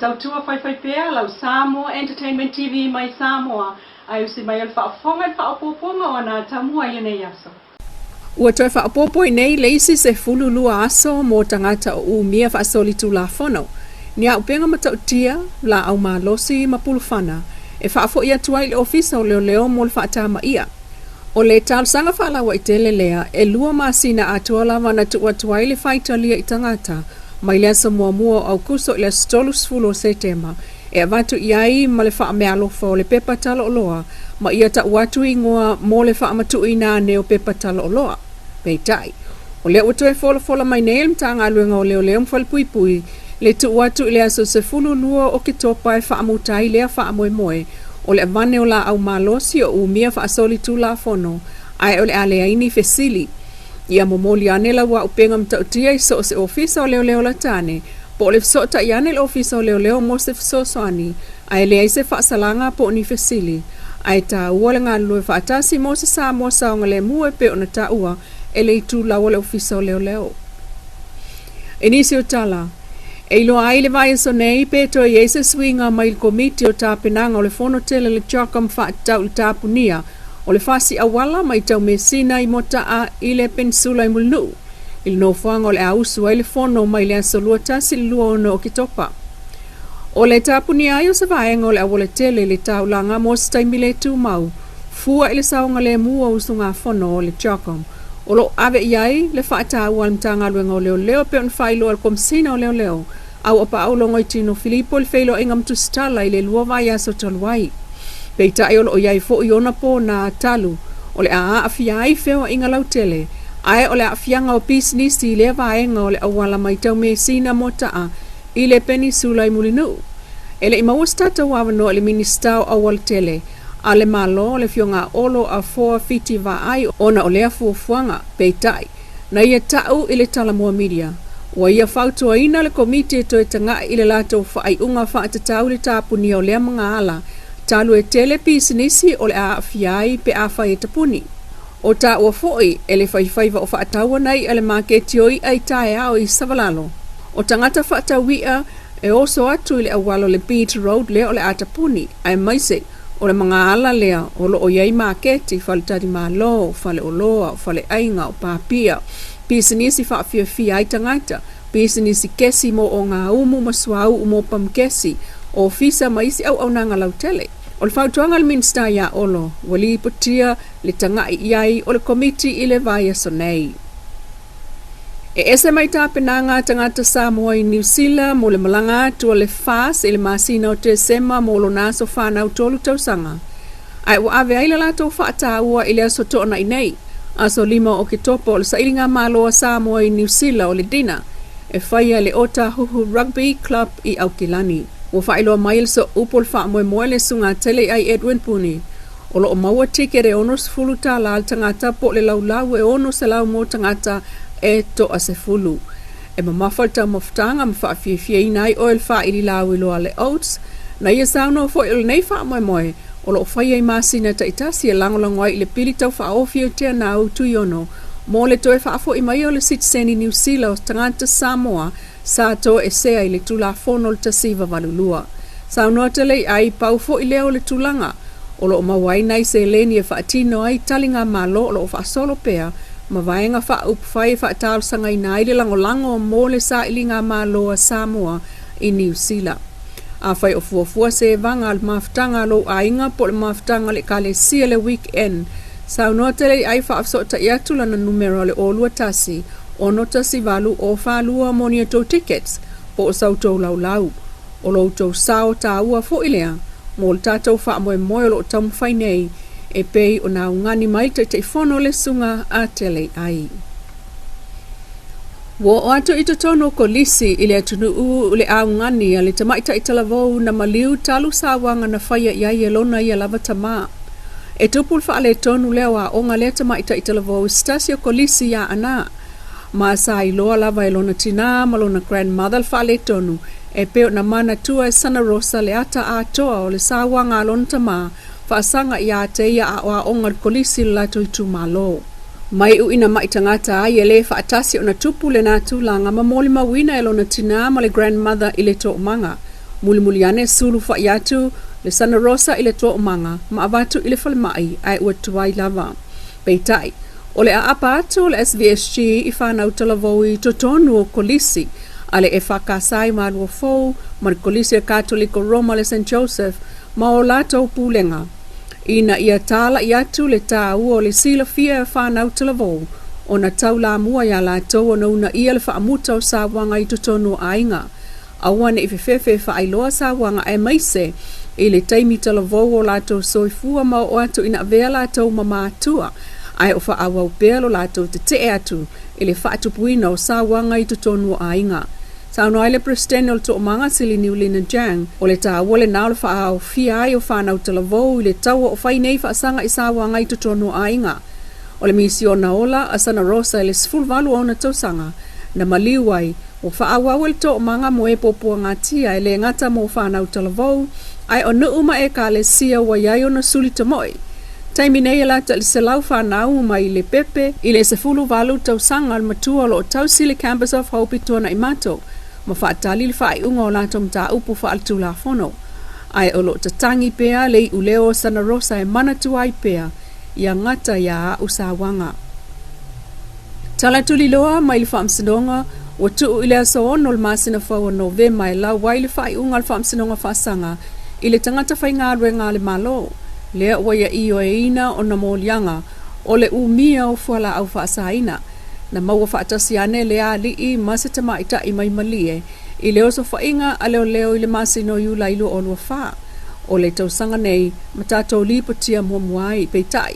Tautua faifaipea lau Samoa Entertainment TV mai Samoa ae usi mai o le faafofoga i le faaopoopoga o ana atamua i lenei aso. Ua toe faaopoopo i nei le isi 12 aso mo tagata o umia faasolitulafono, ni auupega matautia, laau malosi ma pulufana e faafoi atu ai i le Ofisa o Leoleo mo le faatamaia. O le talosaga faalauaitele lea, e 2 masina atoa lava na tuu atu ai le faitalia i tagata mai le aso muamua o Aukuso i le aso 30 o Setema e avatu i ai ma le faameaalofa o le pepa talooloa ma ia tau atu igoa mo le faamatuuina ane o pepa talooloa. Peitai, o lea ua toe folafola mai nei e le Matagaluega o Leoleo ma Falepuipui le tuu atu i le aso 12 o Oketopa e faamuta ai lea faamoemoe o le avane o laau malosi o umia faasolitulafono ae o le a leai ni fesili. Ia momoli ane lau auupega matautia i so o se ofisa o leoleo latane po o le fesootai ane i le ofisa o leoleo mo se fesoasoani ae leai se faasalaga po o ni fesili. Ae taua le galulue faatasi mo se Samoa saogalemu e pei ona taua e le itulau o le ofisa o leoleo. I nisi o tala, e iloa ai le vaiaso nei pe toe i ai se suiga mai le Komiti o Tapenaga o le Fono Tele le CHOGM faatatau i le tapunia o le fasi auala mai Taumeasina i Motaa i le Penisula i Mulinuu i le nofoaga o le a usu ai le fono mai le aso 21 i le 26 o Oketopa. O le tapunia ai o se vaega o le auala tele i le taulaga mo se taimi le tumau, fua i le saogalemu o usugafono o le CHOGM o lo o ave i ai le faataua a le Matagaluega o Leoleo e pei ona faailoa e le Komesina o Leoleo Auapaau Logoitino Filipo i le feiloaiga ma Tusitala i le 2 vaiaso talu ai. Peitai o lo o i ai foi ona pona talu o le a aafia ai feoaiga lautele ae o le aafiaga o pisinisi i lea vaega o le auala mai Taumeasina Motaa i le Penisula i Mulinuu. E le i maua se tatou avanoa i le Minisita o Aualatele a le Malo, le Afioga a Olo Afoa Fiti Vaai ona o lea fuafuaga. Peitai, na ia ta'u i le Talomua Media, ua ia fautuaina le Komiti e toe taga'i i le latou faaiuga faatatau i le tapunia o lea magaala talu e tele pisinisi o le a aafia ai pe afai e tapuni. O taua foi e le faifaiva o faataua na i'a le maketi o i'a i taeao i Savalalo. O tagata faatau i'a e oso atu i le auala o le Beach Road lea o le a tapuni, aemaise o le magaala lea o lo o i ai maketi, faletalimalo, faleoloa, faleaiga, o papia, pisinisi faafiafia ai tagata, pisinisi kesi mo ogaumu ma suauu mo pamukesi, ofisa ma isi auaunaga lautele. O le fautuaga a le Minisita iā Olo, ua lipotia le taga'i i ai o le Komiti i le vaiaso nei. E ese mai tapenaga a tagata Samoa i Niu Sila mo le malaga atu a le FAS i le masina o Tesema mo lona aso fanau 3 tausaga, ae ua ave ai le latou faataua i le aso Toonai nei, aso 5 o Oketopa o le sailiga malo a Samoa i Niu Sila o le Dinner e faia e le Otahuhu Rugby Club i Aukilani. Ua faailoa mai e le Sooupu o le Faamoemoe le Susuga Teleiai Edwin Puni, O lo o maua tikete e $60 le tagata po o le laulau e $600 mo tagata e toasefulu. E mamafa le taumafataga ma faafiafiaina ai oe le faaili lauiloa a le Oats. Na ia saunoa foi o lenei faamoemoe o lo o faia i masina taitasi e lagolago ai i le pili tau faaofi o Teanau Tuiono mo le toe faafoi mai o le sitiseni Niu Sila o tagata Samoa sa toesea i le Tulafono o le 1982. Saunoa Teleiai, pau foi lea o le tulaga o lo o maua ai nai seleni e faatino ai taligamalo o lo o faasolo pea ma vaega faaupufai e faatalosagaina ai le lagolago mo le sailigamalo a Samoa i Niu Sila. Afai o fuafua se evaga a le mafutaga a lou aiga po o le mafutaga a le Ekalesia le weekend, saunoa Teleiai faafesootai atu lana numera o le 021 618 o 42 mo ni a tou tickets po o sa outou laulau. O lo outou sao taua foi lea mo le tatou faamoemoe o lo o taumafai nei e pei ona augani mai le Taitaifono le Susuga a Teleiai. Ua oo atu i totonu o Kolisi i le atunuu le augani a le tamaitai talavou na maliu talu sauaga na faia i ai e lona ia lava tamā. E tupu le faaletonu lea o aoga lea tamaitai talavou i se tasi o kolisi iā Anaa. Ma sa iloa lava e lona tinā ma lona grandmother le faaletonu e pei ona manatua e Sana Rosa le ata atoa o le sauaga a lona tamā faasaga iā te ia aoaoga i le kolisi i le latou itumalo. Mai uʻina maʻi tagata ai e lē faatasi ona tupu lenā tulaga ma molimauina e lona tinā ma le grandmother i le toomaga. Mulimuli ane sulufa'i atu le Sana Rosa i le toomaga ma avatu i le falemai ae ua tuai lava. Peitai, o le aapa atu o le SVSG i fanau talavou i totonu o Kolisi a le EFKS i Maluafou ma le Kolisi a Katoliko Roma le St Joseph ma o latou pulega, ina ia tāla'i atu le tāua o le silafia e fanau talavou ona taulamua iā latou ona uunaia le faamuta o sauaga i totonu o aiga. Aua ne i fefefe e faailoa sauaga aemaise i le taimi talavou o latou soifua ma oo atu ina avea latou ma matua ae o faaauau pea lo latou tetee atu i le faatupuina o sauaga i totonu o aiga. Saunoa ai le Peresetene o le Toomaga Sili Niulina Jang, o le tāua lenā o le faaaofia ai o fanau talavou i le taua o fai nei faasaga i sauaga i totonu o aiga. O le misiona ola a Sana Rosa i le 18 o ona tausaga na maliu ai, ua faaauau e le Toomaga mo e puapuagatia e le gata mo fanau talavou, ae o nuu ma ekalesia ua i ai ona suli tamo'i. Taimi nei e lata i le 100 fanau mai le pepe i le 18 tausaga o le matua o lo o tausi le Campus of Hope i Tuanaimato ma faatali le faaiuga o latou mataupu faaletulafono. Ae o lo o tatagi pea le iuleo o Sana Rosa e manatua ai pea ia gata ia a'u sauaga. Tala tuliloa mai le Faamasinoga ua tuu i le aso 6 o le masina fou o Novema e lau ai le faaiuga a le Faamasinoga Faasaga i le tagata faigaluega a le Malo, lea ua ia ioeina ona moliaga o le umia o fualaau faasaina. Na maua faatasi ane le alii ma se tamaitai mai Malie i le osofaiga a leoleo i le masina o Iulai 2024 o le tausaga nei ma tatou lipotia muamua ai. Peitai,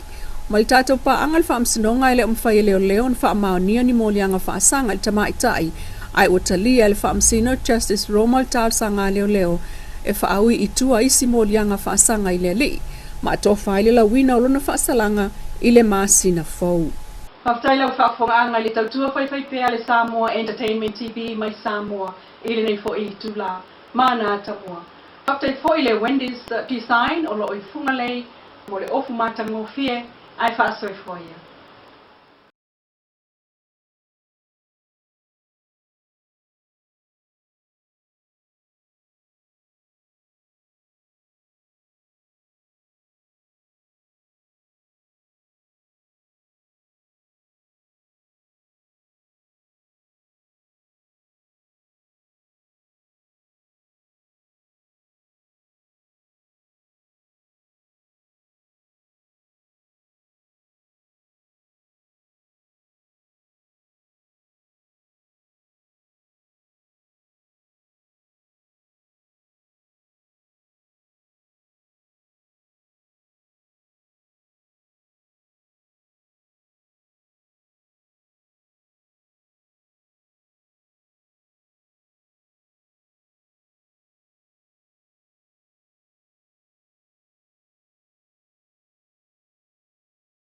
ma le tatou paaga i le Faamasinoga e le o mafai e leoleo ona faamaonia ni moliaga faasaga i le tamaitai ae ua talia e le Faamasino Justice Roma le talosaga a leoleo e faaui i tua isi moliaga faasaga i le alii ma atofa ai le lauina o lona faasalaga i le masina fou. Faafetai lau faafofogaaga i le tautua faifaipea a le Samoa Entertainment TV mai Samoa i lenei foi itula. Mana Tamua. Faafetai foi le Wendy's Design o lo o i Fugalei mo le ofu matagofie ae faasoifua ia.